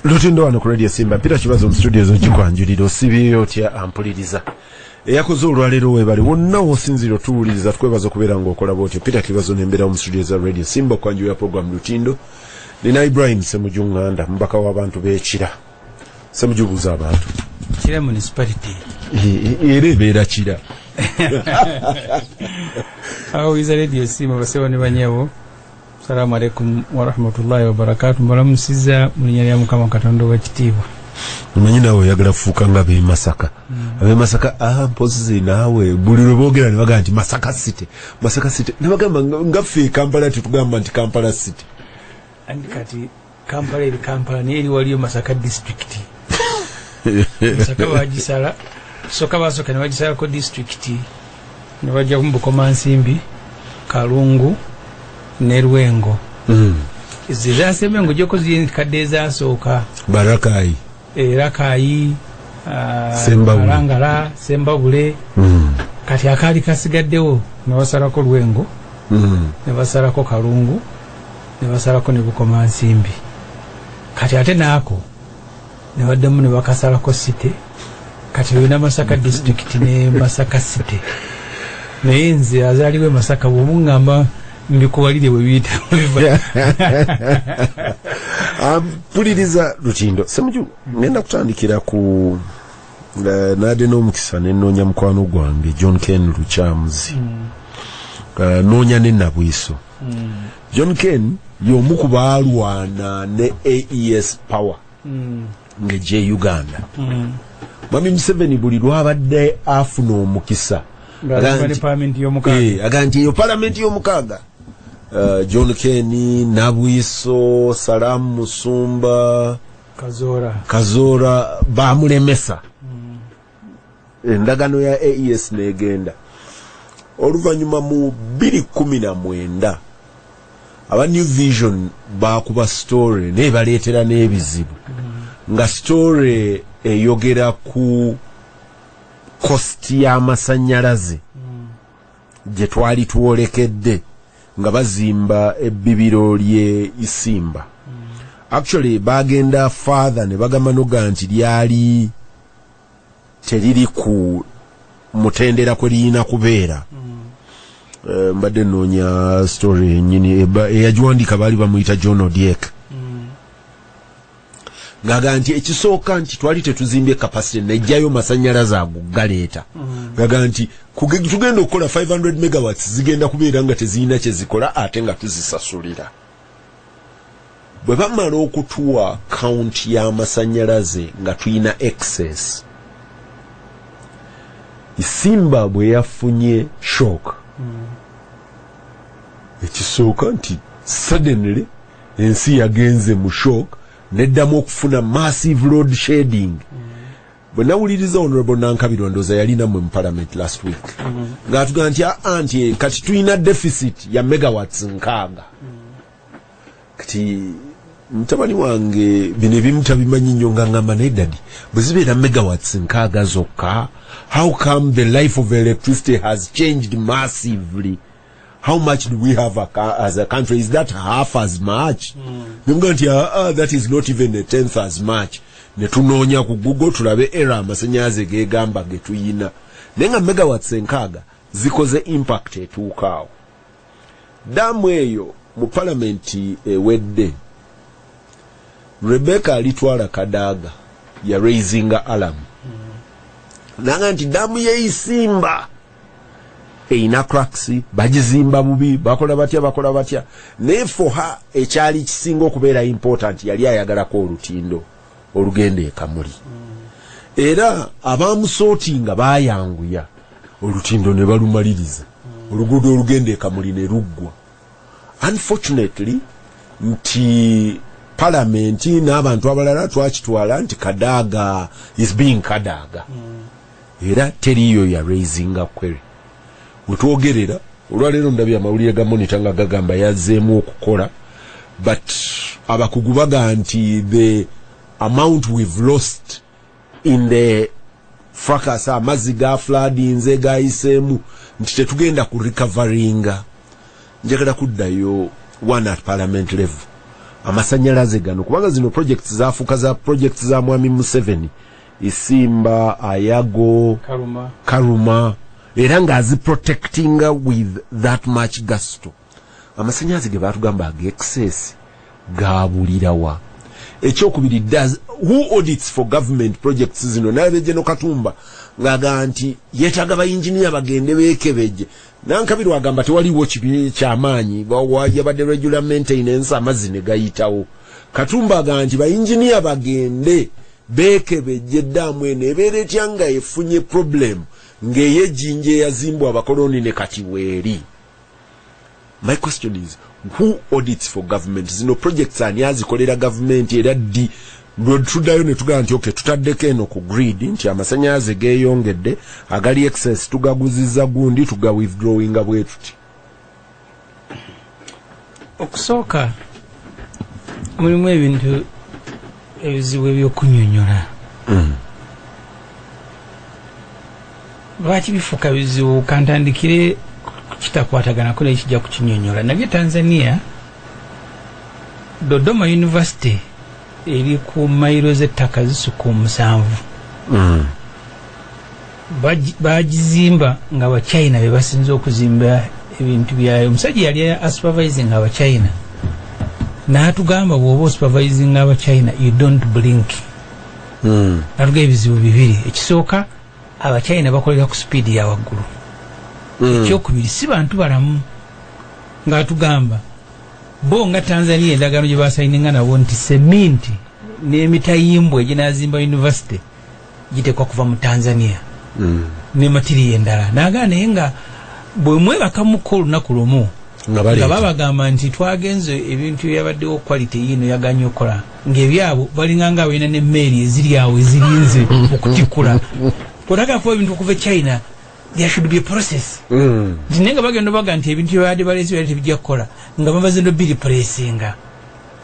Lutindo wano ku Radio Simba. Peter Kibazo mu studio zo kikwanjulira, osibyeyo otya ampuliriza eyakoze olwaleero? Weebale wonna wosinzira otuwuliriza, tukwebaza okubeera ng'okola bwotyo. Peter Kibazo nembeerawo mu studio za Radio Simba okwanjulira program Lutindo. Nina Ibrahim Semuju Nganda, mubaka w'abantu b'Ekira. Semuju, buuza abantu. Kira Municipality. Era ebeera Kira. Awuliza Radio Simba, basebo ne banyabo, assalamu alaikum warahmatullahi wabarakatu. Mbalamusiza mu linnya lya Mukama Katonda owekitiibwa. Omanyi naawe oyagala kufuuka nga ab'emasaka. Ab'emasaka, ah, mpozi naawe buli lwe boogera ne bagamba nti Masaka City, Masaka City, ne bagamba nga ffe e Kampala tetugamba nti Kampala City. Anti kati Kampala eri Kampala, naye eri waliyo Masaka District. Masaka bagisala soka, basooka ne bagisalako district, ne bajja mu Bukomansimbi, Kalungu ne Lwengo. Ezo ezasembe ng'ogyeko ziri kadde ezasooka. Barakayi. Erakayi. Sembabule. Kalangala, Sembabule. Kati akaali kasigaddewo ne basalako Lwengo, ne basalako Kalungu, ne basalako ne Bukomansimbi. Kati ate naako ne baddamu ne bakasalako city. Kati olina Masaka District ne Masaka City. Naye nze azaaliwo e Masaka, bwomuŋŋamba mbikuwalire bwe biyita biva. Mpuliriza Lutindo. Semuju, ngenda kutandikira ku naadde n'omukisa nenoonya mukwano gwange John Ken Lukyamuzi. Noonya ne Nabwiso. John Ken y'omu ku baalwana ne AES Power ng'ejja e Uganda. Mwami Museveni buli lwabadde afuna omukisa ng'azimba ne palamenti y'omukaaga. Aga nti eyo palamenti y'omukaaga, John Ken, Nabwiso, Salamu Musumba, Kazoora. Kazoora, bamulemesa endagano ya AES negenda. Oluvannyuma mu 2019 aba New Vision bakuba story naye baleetera n'ebizibu, nga story eyogera ku cost y'amasannyalaze gye twali twolekedde nga bazimba ebbibiro ly'e Isimba. Actually bagenda further ne bagamba noga nti lyali teriri ku mutendera kwe liyina kubeera. Mbadde noonya story yennyini eyagiwandiika baali bamuyita John Odiek, ng'aga nti ekisooka nti twali tetuzimbye capacity nejjayo masanyalaze ago galeeta, ngaga nti tugenda okukola 500 megawatts zigenda kubeera nga tezirina kyezikola ate nga tuzisasulira. Bwe bamala okutuwa kaunti y'amasanyalaze nga tulina excess, Isimba bwe yafunye shock, ekisooka nti suddenly ensi yagenze mu shock, neddamu okufuna massive load shedding. Bwe nawuliriza Honorable Nankabirwa, ndowooza yalina mmwe mu parliament last week, ng'atugamba nti aa, nti kati tulina deficit ya megawatts 60. Kati mutabani wange bino ebimu tabimanyi nnyo, nga ngamba, naye daddy, bwe zibeera megawatts 60 zokka, how come the life of electricity has changed massively? How much do we have as a country? Is that half as much? Nemuga nti that is not even a tenth as much. Ne tunoonya ku Google tulabe era amasanyalaze gegamba ge tuyina, naye nga megawatts 60 zikoze impact etuuka awo. Daamu eyo mu palamenti ewedde, Rebecca Alitwala Kadaga ya raisinga alarm nanga nti daamu y'e Isimba eyina cracks, bagizimba bubi, bakola batya, bakola batya. Naye for her ekyali kisinga okubeera important, yali ayagalako olutindo olugenda e Kamuli. Era abamusootinga bayanguya olutindo ne balumaliriza, oluguudo olugenda e Kamuli ne luggwa. Unfortunately nti palamenti n'abantu abalala twakitwala nti Kadaga is being Kadaga, era teriyo ya raisinga query. Wetwogerera olwaleero ndabye amawulire ga Monitor nga gagamba yazzeemu okukola, but abakugu baga nti the amount we've lost in the fracas, amazzi ga floodinze gayiseemu, nti tetugenda ku recoveringa. Njagala kuddayo one at parliament level. Amasanyalaze gano, kubanga zino projects zafuuka za projects za Mwami Museveni, Isimba, Ayago, Karuma, Karuma, era ng'aziprotectinga with that much gusto. Amasanyalaze ge batugamba aga excess gabulirawa? Ekyokubiri, does who audits for government projects zino? Naye General Katumba ng'aga nti yeetaaga bayinginiya bagende beekebeje. Nankabirwa agamba tewaliwo kibi kyamaanyi, yabadde regular maintenance, amazzi ne gayitawo. Katumba agamba nti bayinginiya bagende beekebejje eddaamu eno ebeera etya nga efunye problem ng'ey'ejjinja eyazimbwa abakoloni ne kati weeri. My question is, who audits for government zino projects? Ani azikolera gavumenti, era ddi lwe tuddayo ne tugamba nti okay, tutaddeko eno ku grid nti amasanyalaze geeyongedde, agali excess tugaguziza gundi, tuga withdrawinga bwe tuti? Okusooka, mulimu ebintu ebizibu ebyokunyonyola. Lwaki bifuuka bizibu? Kantandikire kitakwataganako naye kijja kukinyonyola. Nabye Tanzania, Dodoma University eri ku mayiro z'ettaka zisuka 7. Bagizimba nga Abachina be basinze okuzimba ebintu byayo. Omusajja yali asupervising Abachina, n'atugamba bw'oba osupervising Abachina, you don't blink. Natugamba ebizibu bibiri: ekisooka, Abachina bakolera ku sipiidi ya waggulu. Ekyokubiri, si bantu balamu. Ng'atugamba bo nga Tanzania, endagaano gye basayininga nabo nti seminti n'emitayimbwa eginazimba university giteekwa kuva mu Tanzania ne material endala. Nagaa naye nga bwe mwebakamuko olunaku lumu nga nga baleeta. Babagamba nti twagenze, ebintu byabaddewo quality yiino yaganye okukola, ng'ebyabo balinga nga balina n'emmeeri eziri awo ezirinze okutikula. Otagala kuba ebintu okuva e China, there should be a process. Nti naye nga bagenda baga nti ebintu byebadde baleese byali tebijja kukola, nga bamaze nobireplacinga.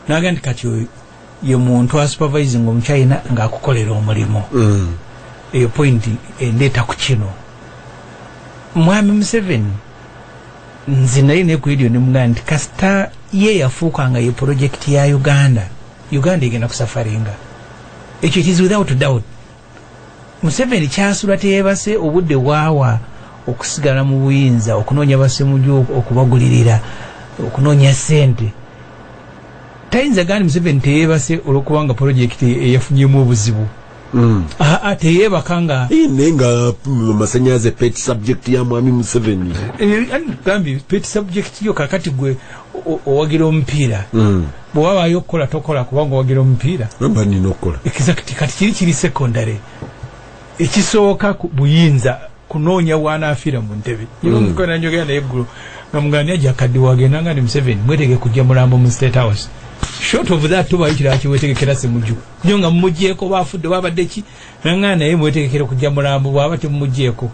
Naga nti kati oyo ye muntu asupervising Omuchina ng'akukolera omulimu. Eyo point endeeta ku kino. Mwami Museveni, nze naye ne ku radio nemugamba nti kasita ye yafuuka nga ye project ya Uganda, Uganda egenda kusufferinga. Ekyo it is without doubt. Museveni kyasula teyebase, obudde bwawa okusigala mu buyinza, okunoonya basemuju, okubagulirira, okunoonya sente. Tayinza gandi Museveni teyebase olwokubanga project eyafunyemu obuzibu. Aa, teyebaka nga Naye nga amasanyalaze pet subject ya Mwami Museveni. Gambye pet subject yo. Kakati gwe owagira omupiira, bwe wabaayo okukola tokola kubanga owagira omupiira? Mba nina okukola. Exact. Kati kiri secondary. Ekisooka ku buyinza, kunoonya bwanaafiira mu ntebe. Njogera naye eggulo nga mugani ajja kaddi wagenda nga ni Museveni mwetege kujja mulambo mu State House. Short of that, tubayo kirala kiwetegekera Semuju nyo nga mumugyeko bafudde babadde ki nanga, naye mwetegekere kujja mulambo bwaba temumugyeko.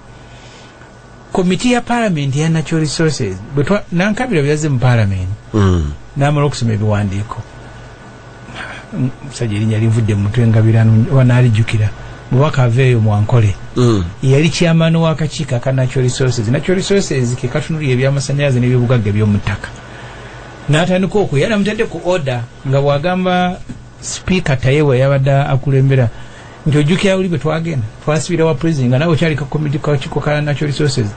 Komiti ya Parliament ya Natural Resources, Nankabira byaze mu Parliament, n'amala okusoma ebiwandiiko, musajja erinnya linvudde mu mutwe, ngabirano oba naalijjukira, mubaka aveeyo mwankole, yali chairman w'akakiiko aka Natural Resources. Natural Resources ke katunulira ebyamasanyalaze n'ebyobugagga eby'omu ttaka. N'atandika okwo, yali amutadde ku order nga bw'agamba Sipiika Tayebwa yabadde akulembera nti ojjukira buli bwe twagenda twasibira wa president nga nawe okyali kakomiti kakiiko ka Natural Resources.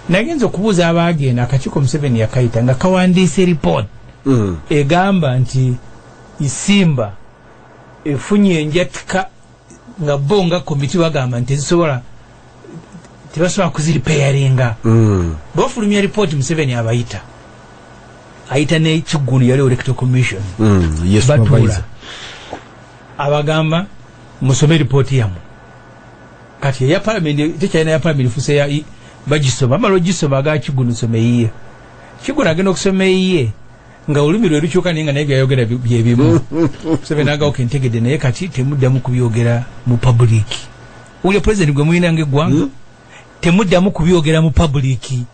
Nagenza okubuuza abaagenda akakiiko, Museveni yakayita nga kawandiise report egamba nti Isimba efunye enjatika, nga bo nga komiti bagamba nti ezisobola tebasobola kuziripairinga. Bafulumya ripooti, Museveni abayita, ayita n'ekiggulu yali Electoral Commission. Yes, batuula, supervisor. Abagamba musome ripooti yammwe. Kati eya Palamenti tekyalina, ya Palamenti fuse ya bagisoma, bamala ogisoma, aga Kigunu soma eyiye. Kigunu agenda okusoma eyiye nga olulimi lwe lukyuka, naye nga naye byayogera byebimu. Museveni agawo kentegedde, naye kati temuddamu kubyogera mu public. Ulya president gwe mulina ngaeggwanga, temuddamu kubyogera mu public.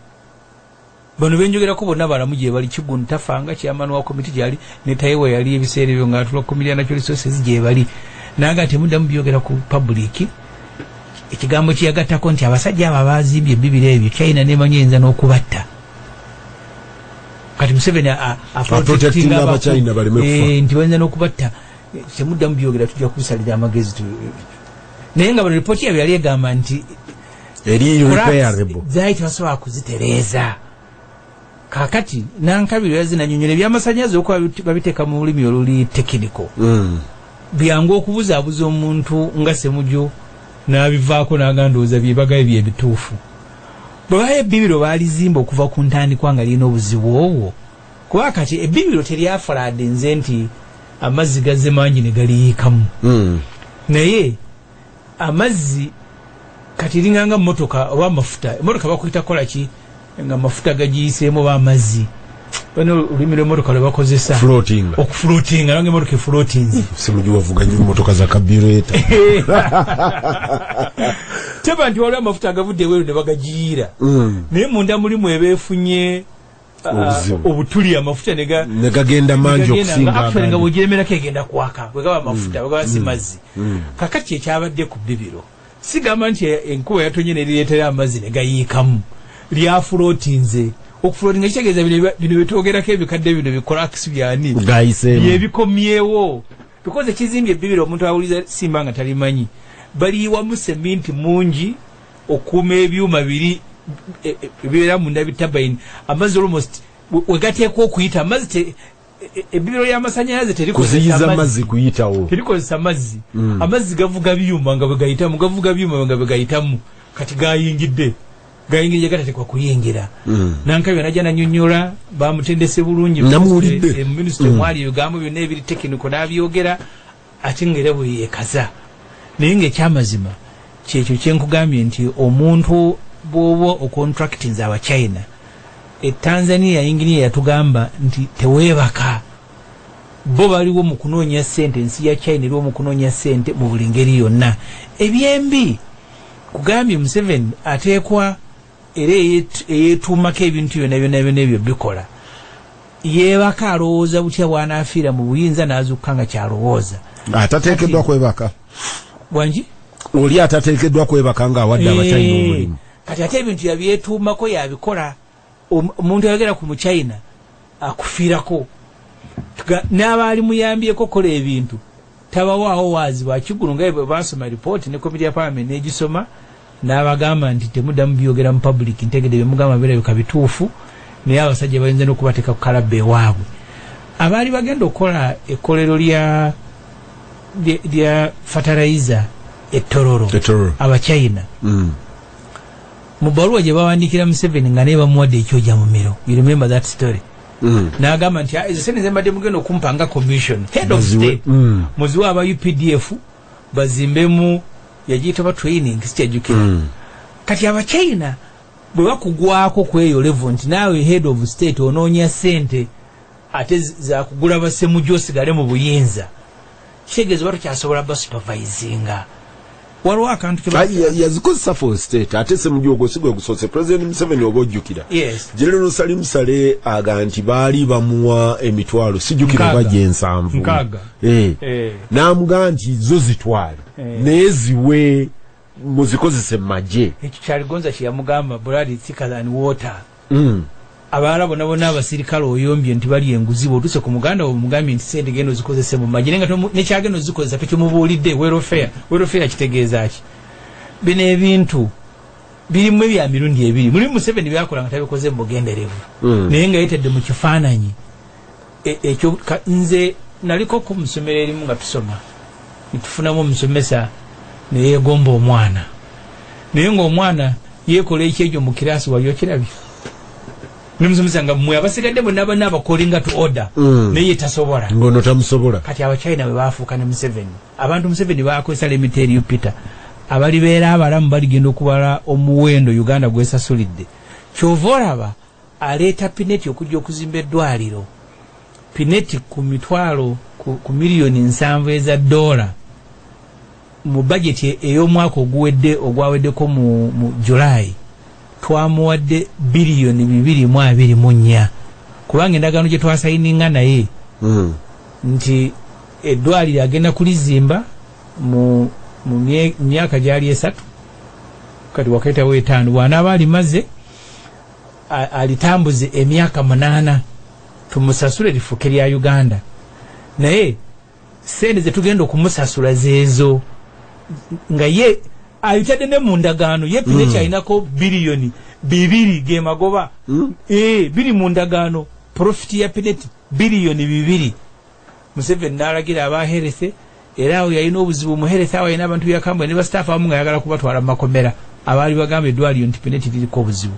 Bano benjogerako bonna balamu gye bali. Kigunu tafanga, chairman wa komiti gyali, ne Taiwa yali ebiseera ebyo ng'atula komiti ya Natural Resources gye bali. Naga temuddamu byogera ku public. Ekigambo kyeyagattako nti abasajja abo abazimbye ebibira ebyo, China nemanyi eyinza n'okubatta. Kati Museveni aprotectinga Abachina baleme kufa. Nti bayinza n'okubatta, temuddamu byogera, tujja kubisalira amagezi. Naye nga bano ripooti yabwe yali egamba nti eri repairable, zaali tebasobola kuzitereeza. Kakati Nankabirwa yazinanyonyola ebyamasanyalaze okuba babiteeka mu lulimi oluli technical, byangu okubuzaabuza omuntu nga Semuju n'abivaako n'agamba ndowooza byebagayo byebituufu. Bwe bayo ebbibiro baalizimba okuva ku ntandikwa nga lirina obuzibu obwo, kuba kati ebbibiro teryafulaadde nze nti amazzi gazze mangi ne galiyiikamu, naye amazzi kati ringanga mmotoka oba amafuta, emmotoka bakuyita kukola ki nga amafuta gagiyiseemu oba amazzi? Bano olulimi lw'emmotoka lwe bakozesa floating, okufloatinga, nanga emmotoka efloatinze. Semuju wavuga nnyo emmotoka za carburetor. Teba nti waliwo amafuta agavudde ebweru ne bagagiyiira, naye munda mulimu ebeefunye obutuli, amafuta ne gagenda mangi okusinga actually nga bw'ogiremerako egenda kwaka, bwe gaba amafuta, bwe gaba si mazzi. Kakati ekyabadde ku bbibiro, sigamba nti enkuba yatonye nerireetera amazzi ne gayiikamu, lyafloatinze. Okufloatinga kitegeeza bino byetwogerako ebikadde bino bicracks byani byebikomyewo, because ekizimbye ebbibiro omuntu awuliza simba nga talimanyi, baliyiwamu seminti mungi okuuma ebyuma biri ebibeera munda bitabayini, amazzi almost wegateekwa okuyita amazzi. Ebbibiro ly'amasanyalaze terikuziyiza mazzi kuyitawo, terikozesa mazzi. Amazzi gavuga byuma nga bwe gayitamu, gavuga byuma nga bwe gayitamu. Kati gayingidde gatateekwa kuyingira. Nankabirwa najja nanyonyola, bamutendese bulungi minisitule, mwali ebigambo byonna ebiri technical n'abyogera, ate nga era bwe yeekaza. Naye ng'ekyamazima kyekyo kyenkugambye nti omuntu bw'oba ocontractinze Abachina, e Tanzania yinginiya yatugamba nti teweebaka, bo baliwo mu kunoonya ssente, ensi ya China eriwo mu kunoonya ssente mu buli ngeri yonna. Ebyembi kugambye Museveni ateekwa era eyeetuumako ebintu byonna byonna byonna ebyo bikola, yeebaka alowooza butya bw'anaafiira mu buyinza n'azuukuka nga kyalowooza. Atateekeddwa kwebaka bwangi oli atateekeddwa kwebaka ng'awadde Abachina omulimu. Kati ate ebintu yabyetuumako yabikola. Omuntu ayogera ku Muchina akufiirako, n'abaali muyambyeko kola ebintu tabawaawo waazi bwakigulu nga bwe basoma ripooti ne komiti ya parliament n'egisoma n'abagamba nti temuddamu byogera mu public, ntegedde bye mugamba birabika bituufu, naye abasajja bayinza n'okubateeka ku kalabba ewaabwe. Abaali bagenda okukola ekkolero lya fertilizer e Tororo, Abachina, mu bbaluwa gye bawandiikira Museveni nga naye bamuwadde ekyoja mumiro, you remember that story? N'agamba nti ezo sente ze mbadde mugenda okumpa nga commission head of state, muziwe aba UPDF bazimbemu, yagiyita ba training, sikyajjukira. Kati Abachina bwe bakugwako ku eyo level nti naawe head of state onoonya ssente ate zakugula basemujju osigale mu buyinza, kitegeeza oba tokyasobola basupervisinga. Waliwo akantu yazikozesa for state, ate Semujju ogwo si gwe gusoose President Museveni, oba ojjukira Yes. General Salim Saleh aga nti baali bamuwa emitwalo sijjukira oba gyensanvu 6. N'amugamba nti zo zitwale, naye ziwe muzikozese mu magye. Ekyo Kyaligonza kye yamugamba, blood thicker than water. Abalala bonna bonna abasirikale oyombye nti bali enguzi, bw'otuuse ku muganda wo omugambye nti sente genda ozikozese mu magye, naye nga nekyagenda ozikozesa tekimubuulidde. Welfare, welfare kitegeeza ki? Bino ebintu birimu ebya mirundi ebiri. Mulimu Museveni byakola nga tabikoze mu bugenderevu, naye nga yeetedde mu kifaananyi ekyo. Nze naliko ku musomero erimu nga tusoma, netufunamu omusomesa neyeegomba omwana, naye ng'omwana yeekola ekyejo mu kiraasi, wali okirabye? Nemusomesa nga mmwe abasigadde bonna bonna abakolinga to order, naye tasobola. Ngono tamusobola. Kati Abachina bwe bafuuka ne Museveni, abantu Museveni bakozesa lemiteeriyo Peter, abalibeera abalamu baligenda okubala omuwendo Uganda gwesasulidde. Kyova olaba aleeta Pinetti okujja okuzimba eddwaliro. Pinetti ku mitwalo ku miliyoni 70 eza dola mu bajeti ey'omwaka oguwedde, ogwaweddeko mu July, twamuwadde biliyoni 224, kubanga endagaano gye twasayininga naye nti eddwaliro agenda kulizimba mu myaka gyali 3, kati wakaitawo 5, bw'anaaba alimaze alitambuze emyaka 8. Tumusasule lifuke lya Uganda. Naye sente zetugenda okumusasula zeezo nga ye ayitadde ne mu ndagaano ye Pinetti alinako 2 biliyoni ge magoba. Biri mu ndagaano, profit ya Pinetti 2 biliyoni. Museveni n'alagira aba health, era awo yalina obuzibu mu health, awo alina abantu byakambwe ne ba staff abamu nga ayagala kubatwala mu makomera abaali bagamba eddwaliro nti Pinetti liriko obuzibu.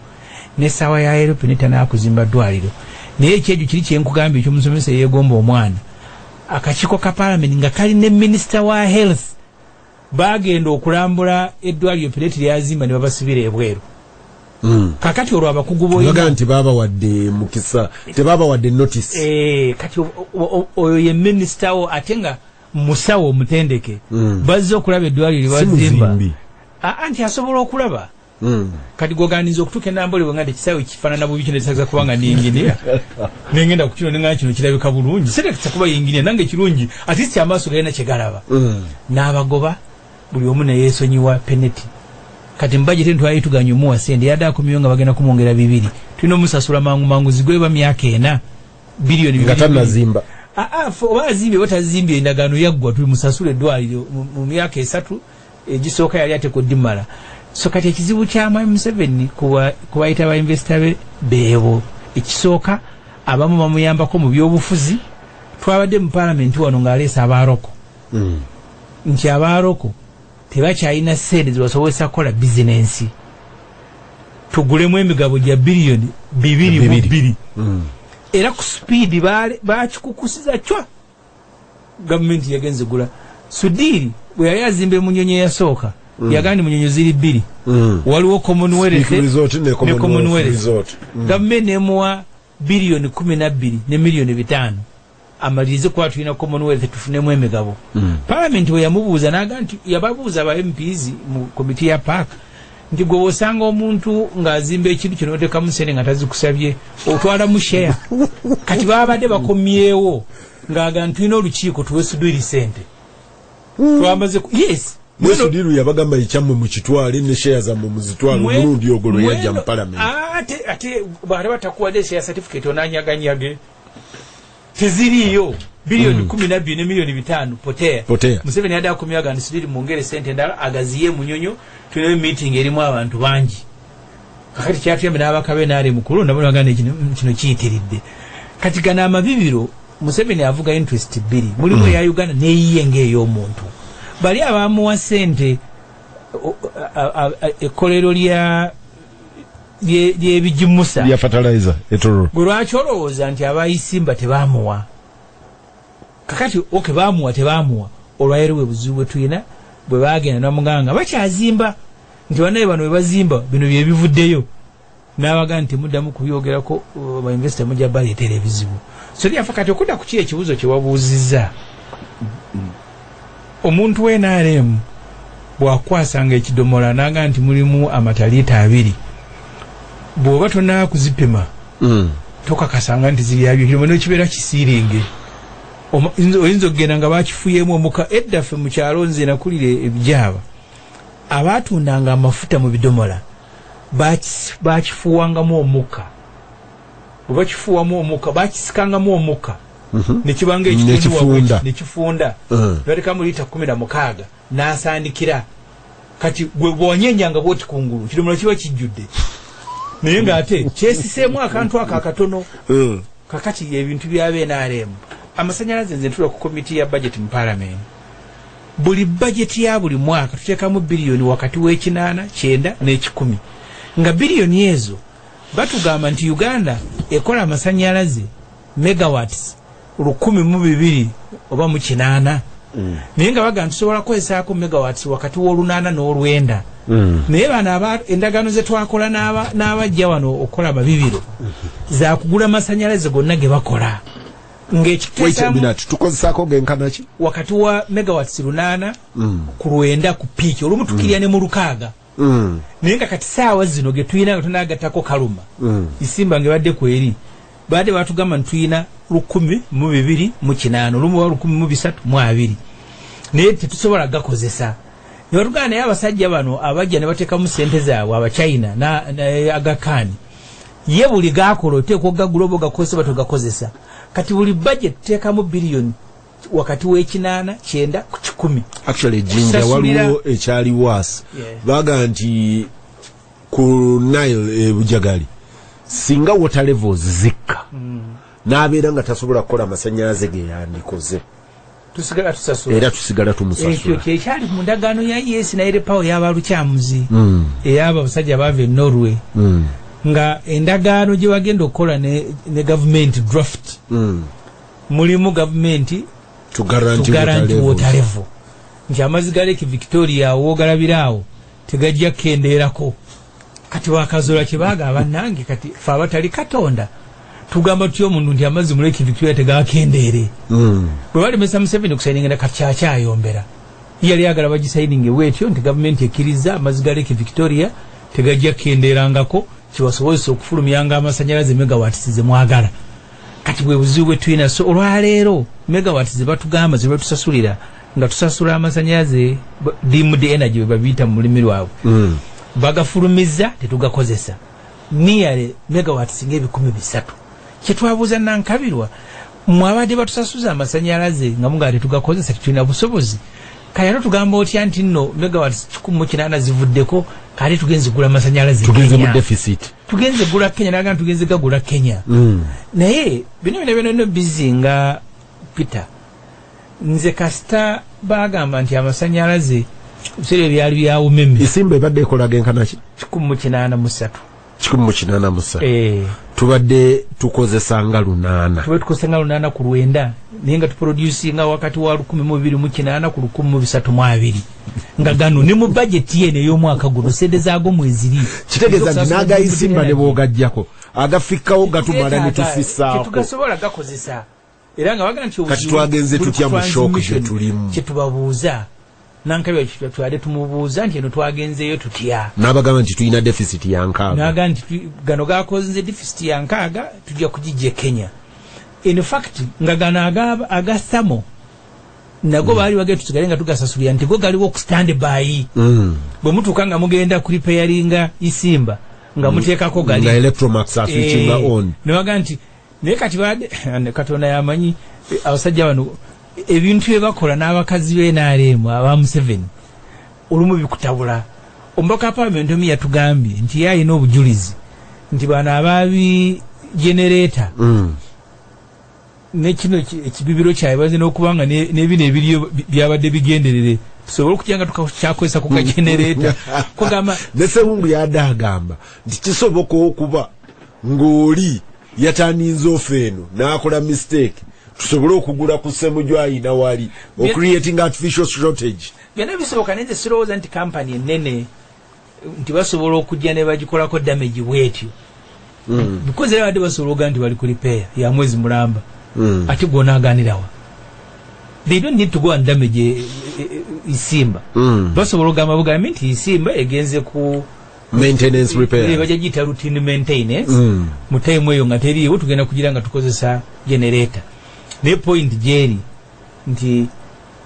N'essaawa ya leero Pinetti anaakuzimba ddwaliro, naye ekyekyo kiri kyenkugambye ekyomusomesa yeegomba omwana. Akakiiko ka Paalamenti nga kali ne minisita wa health bagenda okulambula eddwaliro Pinetti lyazimba ne babasibira ebweru. Kakati olwo abakugu boyina nti babawadde mukisa, tebabawadde notice. Kati oyo ye minisita wo ate nga musawo omutendeke, bazze okulaba eddwaliro lyebazimba anti asobola okulaba. Kati gwoganiza okutuuka enambole bwe nga nti ekisaawe kifaanana bubi, kino kisaza kubanga ndi engineer, nengenda ku kino nenga kino kirabika bulungi, serekisa kuba yinginiya nange kirungi, at least amaaso galina kyegalaba. N'abagoba buli omu neyeesonyiwa Pinetti. Kati mu budget ntwali tuganye omuwa sente, yadde akomyewo nga bagenda kumwongera 2, tulina omusasula mangu mangu zigweba myaka 4, biliyoni nga tanazimba. Oba azimbye oba tazimbye, endagaano yaggwa, tuli musasula eddwaliro mu myaka 3 egisooka yali ate kuddimala. So kati ekizibu kya Mwami Museveni kubayita ba investor be beebo, ekisooka abamu bamuyambako mu byobufuzi. Twabadde mu Paalamenti wano ng'aleesa abaaroko nti abaaroko tebakyalina sente zibasobozesa kukola bizinensi, tugulemu emigabo gya 2.2 biliyoni. Era ku speed bakikukusiza cwa gavumenti yagenze gula. Sudhir bwe yali azimba emunyonyo eyasooka, yagamba nti munyonyo ziri bbiri, waliwo Commonwealth ne Commonwealth. Gavumenti nemuwa 12.5 biliyoni amalirize kuba tulina Commonwealth tufunemu emigabo. Palamenti bwe yamubuuza naga nti yababuuza aba MPs mu komiti ya park nti gwe bwosanga omuntu ng'azimba ekintu kino otekamu sente nga tazikusabye, otwalamu share? Kati babadde bakomyewo ng'aga nti tulina olukiiko tuwe Sudhir sente. Twamaze yes. Sudhir yabagamba ekyammwe mukitwale ne share zammwe muzitwale omulundi ogwo lwe yajja mu Palamenti. Ate bw'ate batakuwadde share certificate onanyaganyage teziriiyo. 12.5 biliyoni potea. Potea. Museveni yadde akomyaga nti Sudhir mwongere sente endala agaziye Munyonyo, tulinayo meeting erimu abantu bangi. Kakati kyatuyambe n'abaka b'NRM kulonda bona bagamba kino kiyitiridde. Kati gano amabibiro Museveni avuga interest bbiri, mulimu eya Uganda neyiye ng'ey'omuntu. Bali abamuwa sente ekkolero lya lyebigimusa lya fertilizer etoro. Gwe lwaki olowooza nti abayisimba tebamuwa? Kakati oke bamuwa tebamuwa, olwaleero bwe buzibu bwe tulina. Bwe bagenda namugamba nga bakyazimba nti banaye bano bwe bazimba bino byebivuddeyo, n'abagaa nti muddamu kubyogerako, ba investor mujja baleetera ebizibu. So lyafa kati okudda ku kiri ekibuuzo kye wabuuzizza, omuntu wa NRM bw'akwasanga ekidomola n'agaa nti mulimu amata liita 20, bw'oba tonaa kuzipima tokakasanga nti ziri abyo. Kino nekibeera kisiiringe, oyinza okugenda nga bakifuyeemu omuka. Edda ffe mu kyalo, nze nakulira ebijaaba, abaatundanga amafuta mu bidomola bakifuwangamu omukka. Bwe bakifuwamu omukka, bakisikangamu omukka nekibanga Nekifunda. Nekifunda. Batekamu liita 16 n'asandikira. Kati gwe bwonyenjanga bwoti kungulu kidomola kiba kijjudde, naye ng'ate kyesiseemu akantu ako akatono. Kakati ebintu bya BNRM, amasanyalaze, nze ntula ku komiti ya budget mu Parliament. Buli budget ya buli mwaka tuteekamu biliyoni wakati w'e800, 90 n'ekikumi, nga biliyoni ezo batugamba nti Uganda ekola amasanyalaze megawatts 1002 oba mu 80, naye nga bagamba tusobola kukozesaako megawatts wakati w'olunana n'olwenda. Naye bano endagaano ze twakola n'abajja wano okukola amabibiro zakugula masanyalaze gonna ge bakola Wait a ng'ekiteesamu minute, tukozesaako genkana ki? Wakati wa megawatts 800 ku 90 ku peak, olumu tukirya ne mu 60. Naye nga kati saawa zino ge tulina nga tunagattako Kaluma, Isimba nga ebadde kweri, badde batugamba nti tulina 1028, olumu wa 1032, naye tetusobola gakozesa. Ne batugamba naye abasajja bano abajja ne bateekamu sente zaabwe, Abachina na Agakani Ye buli gakola oteekwa ogagula oba ogakozesa oba togakozesa. Kati buli budget tuteekamu biliyoni wakati w'enkumi 9 ku 100. Actually, Jinja waliwo ekyali waasi. Baga nti ku Nile ebujagali singa water levels zikka, n'abeera nga tasobola kukola amasanyalaze ge yandikoze, tusigala tusasula. Era tusigala Ekyo tumusasula. Kyekyali mu ndagaano ya yes Nile Power y'abalukyamuzi, ey'abo abasajja baava e Norway, nga endagaano gye bagenda okukola ne gavumenti, draft, mulimu gavumenti to guarantee to guarantee water water levels. level, nti amazzi ga Lake Victoria woogalabira awo tegajja kukendeerako. Kati wakazola kyebaga, bannange, kati fe abatali Katonda tugamba tutya omuntu nti amazzi mu Lake Victoria tegakendeere? Bwe balemesa Museveni okusayininga, kati kyakyayombera yali agala bagisayininge bwetyo nti gavumenti ekkiriza amazzi ga Lake Victoria tegajja kukendeerangako, kibasobozesa okufulumyanga amasanyalaze megawatts ze mwagala. Kati bwe buzibu bwe tulina. So olwaleero megawatts ze batugamba ze batusasulira, nga tusasula amasanyalaze deemed energy bwe babiyita mu lulimi lwabwe, bagafulumiza tetugakozesa, nearly megawatts nga 300,000. Kyetwabuuza Nankabirwa, mwabadde batusasuza amasanyalaze nga mugaa tetugakozesa, tetulina busobozi, kale ate tugamba otya nti nno megawatts 180 zivuddeko, kale tugenze gula amasanyalaze Tugenze mu Kenya? deficit. Tugenze gula Kenya, naga tugenze gagula Kenya. Naye bino byona byona no bizinga Peter, nze kasita bagamba nti amasanyalaze ebiseera ebyali bya Umeme. Isimba ebadde ekola genkanaki? 183. 183. Eh. Tubadde tukozesa nga 800. Tube tukozesa nga 809, naye nga tuproducinga wakati wa 1208 ku 1320, nga gano ne mu bajeti yene ey'omwaka guno sente zaago mweziri. Kitegeeza nti n'agayisimba ne bwogajjako agafikkawo gatumala ne tufissaako. Tetugasobola gakozesa, era nga baga nti Kati obuzibu twagenze buli tutya ku mu shock transmission. gye tulimu? Kyetubabuuza Nankabirwa, twade tumubuuza nti eno twagenzeeyo tutya? N'abagamba nti tulina deficit ya 60. Naga nti gano gakoze deficit ya 60, tujja kugijja e Kenya. In fact nga gano aga thermal nago baali bagenda tusigale nga tugasasulira, nti go galiwo ku stand by, bwe mutuuka nga mugenda ku repairinga Isimba nga muteekako gali. Nga Electromax aswitchinga on. Nebaga nti naye kati badde Katonda yamanyi, abasajja bano ebintu bye bakola n'abakazi b'NRM aba Museveni olumu bikutabula. Omubaka wa parliament omu yatugambye nti ye alina obujulizi nti bano ababi generator ne kino ekibibiro kyabwe baze n'okuba nga n'ebino ebiriyo byabadde bigenderere tusobole okutya nga tukyakozesa ku kagenerator kugamba. Ne Sewungu yadde agamba nti kisoboka okuba ng'oli yataninze ofa eno n'akola mistake, tusobole okugula ku Semuju ayina wali ocreating artificial shortage. Byonna bisoboka, naye nze sirowooza nti kampani enene nti basobola okujja ne bagikolako damage bwetyo, because era badde basobola okugaa nti bali ku repair ya mwezi mulamba, ate gwonaaganirawa? They don't need to go and damage Isimba. Basobola okugamba bugambi nti Isimba egenze ku maintenance repair. Bajja giyita routine maintenance. Mu time eyo nga teriiwo, tugenda kugira nga tukozesa generator. Naye point gyeri nti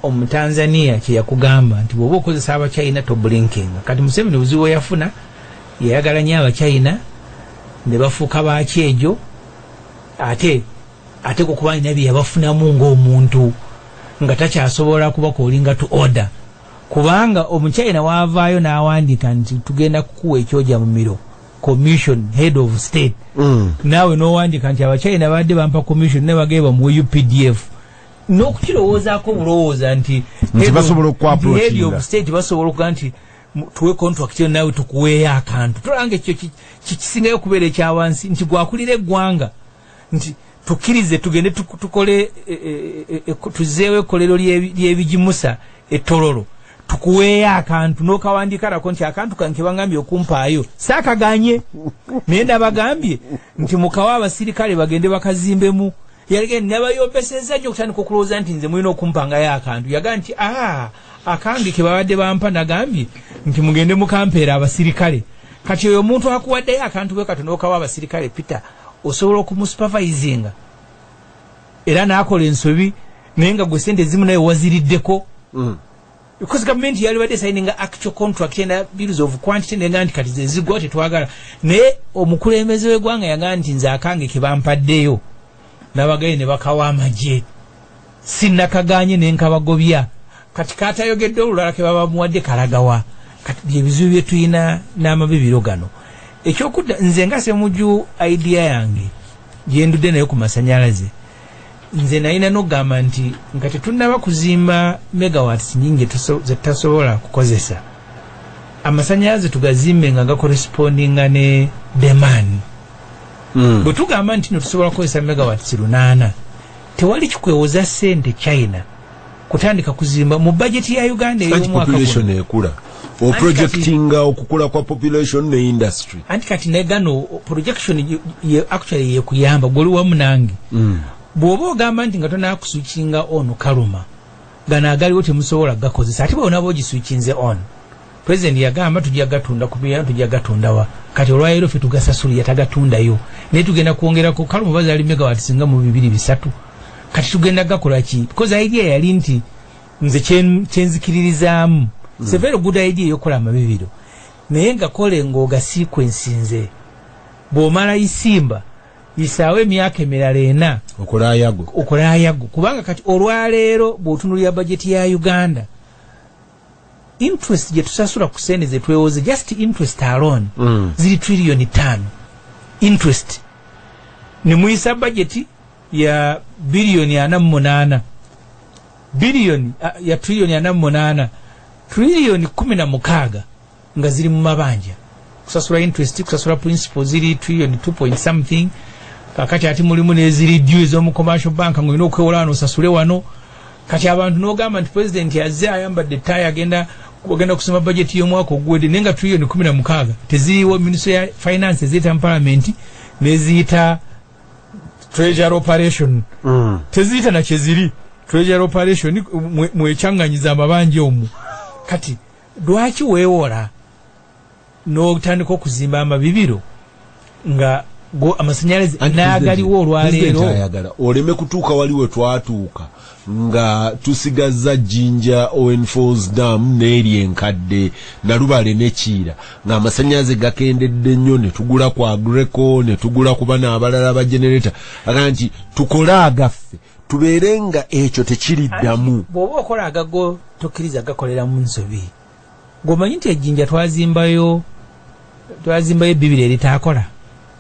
Omutanzania kyeyakugamba nti bw'oba okozesa Abachina toblinkinga. Kati Museveni obuzibu bwe yafuna, yayagala nnyo Abachina ne bafuuka bakyejo, ate kukuba alina bye yabafunamu ng'omuntu nga takyasobola kubakolinga to order, kubanga Omuchina waavaayo n'awandiika nti tugenda kukuwa ekyoja mumiro, commission, head of state, naawe n'owandiika nti Abachina badde bampa commission ne bagee bamuwe UPDF, n'okukirowoozaako obulowooza nti Nti basobola okuapproachinga. head of state basobola okuga nti tuwe contract yo naawe tukuweeyo akantu. Tolanga ekyo kikisingayo okubeera ekyawansi nti gwakulira eggwanga nti tukkirize tugende tukole tuzeewo ekkolero ly'ebigimusa etololo, tukuweeyo akantu n'okawandiika nako nti akantu kange kebangambye okumpaayo saakaganye, naye nabagambye nti mukawa abasirikale bagende bakazimbemu. Yalege nabayombeseza nnyo okutandika okulowooza nti nze mulina okumpangayo akantu. Yagaa nti aa akange ke babadde bampa nagambye nti mugende mukampeera abasirikale. Kati oyo omuntu akuwaddeyo akantu bwe katono okawa abasirikale, Peter, osobola okumusupervisinga era n'akola ensobi, naye nga gwe sente ezimu naye waziriddeko. Because gavumenti yali badde signinga actual contract ena bills of quantity, nenga nti kati zezigwa tetwagala. Naye omukulembeze w'eggwanga yagamba nti nze akange ke bampaddeyo n'abagaye ne bakawa amagye, sinnakaganye nenkabagobya. Kati katayogedde olulala ke baba bamuwadde kalagawa. Kati byebizibu bye tulina n'amabibiro gano. Ekyokudda, nze nga Semuju, idea yange gyendudde nayo ku masanyalaze, nze nalina n'okugamba nti nga tetunnaba kuzimba megawatts nyingi zetutasobola kukozesa, amasanyalaze tugazimbe nga gacorrespondinga ne demand. Bwe tugamba nti no tusobola kukozesa megawatts 800, tewali kikwewoza ssente China kutandika kuzimba mu bajeti ya Uganda anti ey'omwaka population guno. Ekula, oprojectinga okukula kwa population ne industry. Anti kati negano projection actually yekuyamba gwoli wamu nange. Bw'oba ogamba nti nga tonakuswitchinga on Karuma, gano agaliwo temusobola gakozesa, ate bwonaba ogiswitchinze on, President yagamba tujja gatunda ku bya tujja gatundawa. Kati olwaleero ffe tugasasulira, tagatundayo, naye tugenda kwongerako Karuma bazaali megawatts nga mu bibiri bisatu. Kati tugenda gakola ki? Because idea yali nti nze kyenzikiririzaamu, it's a very good idea eyokukola amabibiro, naye ngakole ng'ogasequencinze. Bw'omala Isimba, yisaawo emyaka emirala 4 okola Ayago. Okola Ayago, kubanga kati olwaleero bw'otunulira bajeti ya Uganda, interest gye tusasula ku sente ze twewoze, just interest alone, ziri triliyoni 5 interest. Ne muyisa bajeti ya biliyoni 48, biliyoni ya triliyoni 48, triliyoni 16 nga ziri mu mabanja, kusasula interest, kusasula principal, ziri triliyoni 2 point something. Kakati ate mulimu n'eziri due ez'omu commercial bank, ng'olina okwewola wano osasule wano. Kati abantu n'ogamba nti President azze ayambadde ettaayi, agenda kusoma bajeti y'omwaka oguwedde, naye nga triliyoni 16 teziriwo. Ministry ya finance eziyita mu parliament neziyita treasury operation, teziyita nakyeziri treasury operation, mwekyanganyiza amabanja omwo. Kati lwaki weewola n'otandika okuzimba amabibiro nga go amasanyalaze Anti n'agaliwo President olwaleero? Ayagala oleme kutuuka wali we twatuuka nga tusigazza Jinja Owen Falls Dam n'eri enkadde Nalubale nekiira, ng'amasanyalaze gakendedde nnyo, ne tugula ku Aggreko, ne tugula ku bano abalala ba generator. Aga nti tukole agaffe, tubeere nga ekyo tekiriddamu. Bw'oba okola agago, tokkiriza gakolera mu nsobi. Ng'omanyi nti ejjinja twazimbayo ebbibiro eritaakola.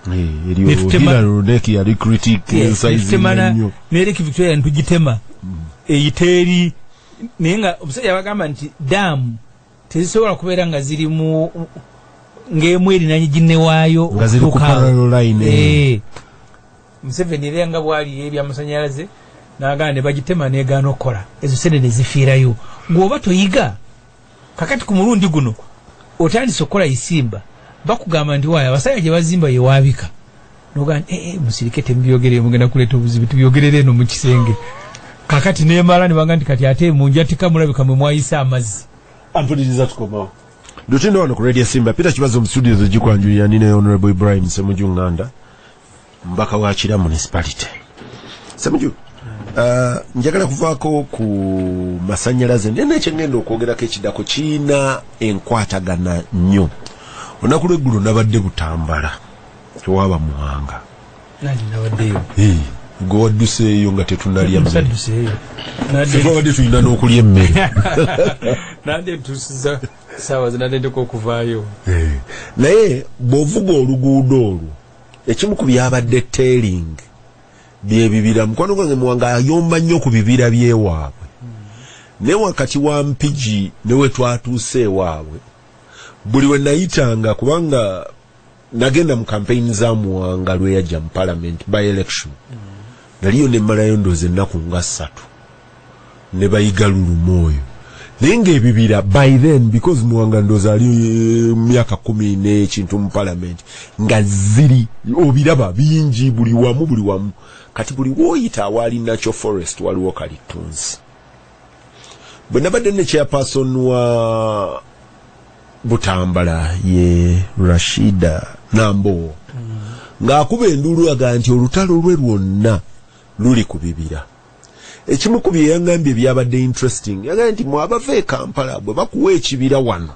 Eryo Hillary yali critic Netutemana nnyo. Ne Lake Victoria ntugitema eyita eri, naye nga omusajja bagamba nti daamu tezisobola kubeera nga ziri mu ng'emu erinanye ginne waayo Nga ziri ku okutuuka awo. parallel line. Museveni era nga bwali ebyamasanyalaze nagamba ne bagitema negaana okukola, ezo sente ne zifiirayo. Gweoba toyiga, kakati ku mulundi guno otandise okukola Isimba, bakugamba nti waayo abasajja gye bazimba yewaabika, nogaa nti eh, eh, musirike, temubyogere, mugenda kuleeta obuzibu, tubyogerere eno mu kisenge. Kakati nemala ne baga nti kati ate munjatika mulabika mwe mwayise amazzi. Ampuliriza, tukomawo lutindo wano ku Radio Simba. Peter Kibazo mu studio zigikwanjulira nina Honorable Ibrahim Semuju Nganda, mbaka wa Kira Municipality. Semuju, njagala kuvaako ku masanyalaze, naye nekyengenda okwogerako ekiddako kiina enkwatagana nnyo. Olunaku lweggulo nabadde Butambala, tewaba Muwanga. Nani nabaddeyo. Gwe wadduseeyo nga tetunalya mmere. Musadduseeyo. Twabadde tulina n'okulya emmere. Nande ntuusiza saawa zinatendeka okuvaayo. Naye bw'ovuga oluguudo olwo, ekimu ku byabadde telling byebibira. Mukwano gwange Muwanga ayomba nnyo ku bibira byewaabwe, naye wakati wa Mpigi ne we twatuuse ewaabwe, buli we nayitanga, kubanga nagenda mu campaign za Muwanga lwe yajja mu parliament by election, naliyo nemmalayo ndooza ennaku nga 3 ne bayiga lulumu oyo, naye ng'ebibira by then, because Muwanga ndooza ali myaka 10 n'ekintu mu parliament, nga ziri obiraba bingi buli wamu, buli wamu. Kati buli woyita awaali natural forest waliwo kalitunsi. Bwe nabadde ne chairperson wa Butambala ye Rashida Nambo, ng'akuba enduulu aga nti olutalo lwe lwonna luli ku bibira. Ekimu ku bye yaŋŋambye byabadde interesting, yagambye nti mwabava e Kampala bwe bakuwa ekibira wano,